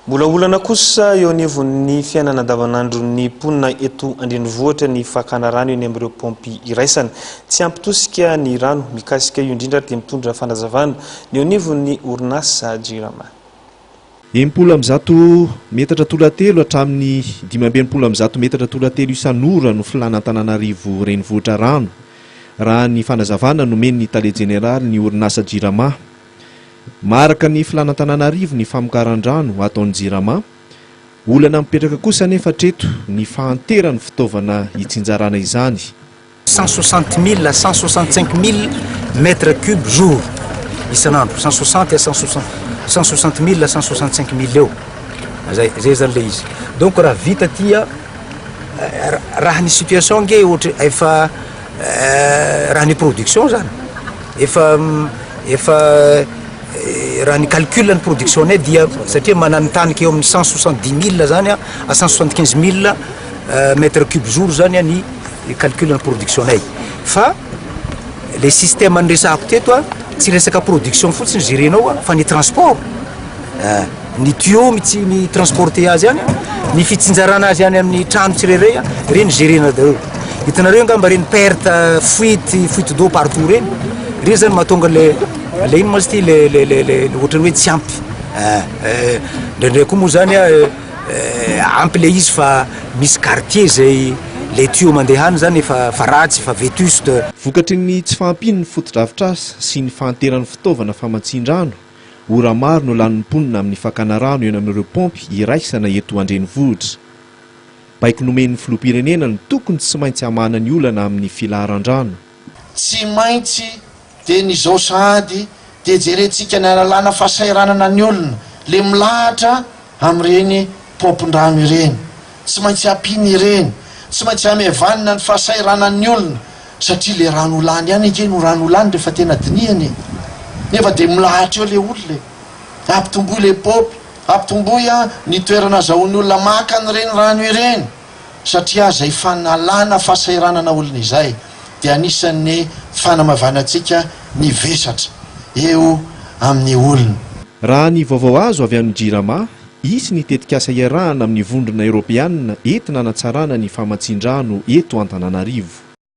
Mbola olana kosa eo anivon'ny fiainana andavanandron'ny mponina eto an-drenivohitra ny fakana rano eny amin'ireo paompy iraisana. Tsy ampy tosika ny rano. Mikasika io indrindra ary dia mitondra fanazavana ny eo anivon'ny orinasa Jirama. 160 metatra toratelo hatramin'ny 165 metatra toratelo isan'ora no filàn'Antananarivo renivohitra rano, raha ny fanazavana nomen'ny tale jeneralin'ny orinasa Jirama. Maharaka ny filàn'Antananarivo ny famokaran-drano ataon'ny Jirama. Olana mipetraka kosa anefa hatreto ny fahanteran'ny fitaovana hitsinjarana izany. 160 mille à 165 mille mètres cubes jour, isan'andro, 160 à 160 mille à 165 mille eo zay. Zay zany le izy. Donc raha vita tya, raha ny situation nge ohatra efa raha ny production zany efa raha ny calcul ny production nay dia satria mananotaniky eo amin'ny 170 mille zany à 175 mille mètres cube jour zany ny calcul ny production nay. Fa le système nyresahako teto tsy resaka production fotsiny gérenao fa ny transport, ny tuyau mitsy ny transporter azy any, ny fitsinjarana azy any amin'ny trano tsirairay reny gérena daholo. Hitanareo angamba reny perte, fuite d'eau partout reny. Reny zany mahatonga le ino moa izy ty, le ohatrany hoe tsy ampy. Indraindray koa moa zany ampy le izy fa misy quartier zay le tuyau mandeha any zany efa fa ratsy, fa vétuste. Vokatry ny tsy fahampian'ny fotodrafitrasa sy ny fahanteran'ny fitaovana famatsin-drano, ora maro no lanin'ny mponina amin'ny fakana rano eny amin'ireo paompy iraisana eto an-drenivohitra. Baiko nomen'ny filoham-pirenena ny tokony tsy maintsy hamahana ny olana amin'ny filaharan-drano. Tsy maintsy dia ny izao sahady dia jerentsika ny alalàna fahasahiranana ny olona le milahatra amin'ireny paompin-drano ireny. Tsy maintsy ampiana ireny, tsy maintsy hamevanina ny fahasahiranan'ny olona satria le rano ho lany ihany ange no rano ho lany rehefa tena dinihana e! Nefa dia milahatra eo le olona e! Ampitomboy le paompy, ampitomboy ny toerana azahoan'ny olona maka an'ireny rano ireny satria izay fanalana fahasahiranana olona izay dia anisan'ny fanamavanantsika ny vesatra eo amin'ny olona. Raha ny vaovao azo avy amin'ny Jirama, hisy ny tetikasa iarahana amin'ny Vondrona Eoropeanina entina hanatsarana ny famatsian-drano eto Antananarivo.